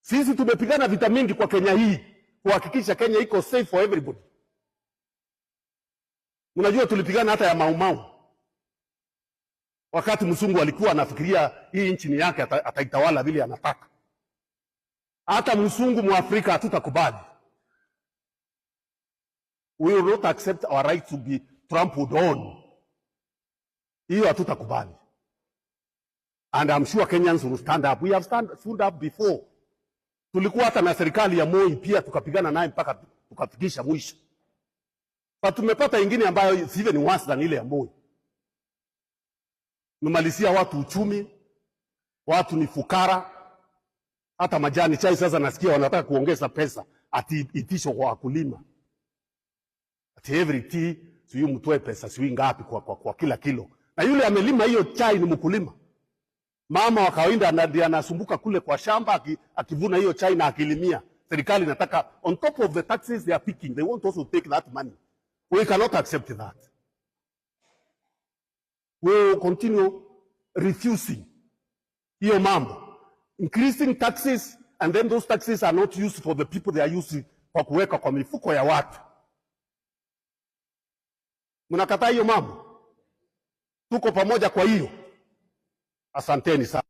Sisi tumepigana vita mingi kwa Kenya hii kuhakikisha Kenya iko safe for everybody. Unajua tulipigana hata ya Mau Mau wakati mzungu alikuwa anafikiria hii nchi ni yake, ataitawala vile anataka. Hata mzungu Mwafrika hatutakubali. We will not accept our right to be trampled on. Hiyo hatutakubali. And I'm sure Kenyans will stand up. We have stood up before. Tulikuwa hata na serikali ya Moi pia tukapigana naye mpaka tukafikisha mwisho. But tumepata ingine ambayo is even worse than ile ya Moi. Tumemalizia watu uchumi, watu ni fukara. Hata majani chai sasa nasikia wanataka kuongeza pesa ati itisho kwa wakulima. Ati every tea sijui mtoe pesa sijui ngapi kwa kila kilo. Na yule amelima hiyo chai ni mkulima. Mama wa kawaida ndiye anasumbuka kule kwa shamba akivuna hiyo chai na akilimia. Serikali inataka on top of the taxes they are picking, they want also to take that money. We cannot accept that. We will continue refusing hiyo mambo. Increasing taxes, and then those taxes are not used for the people, they are used kwa kuweka kwa mifuko ya watu. Mnakataa hiyo mambo? Tuko pamoja kwa hiyo. Asanteni sana.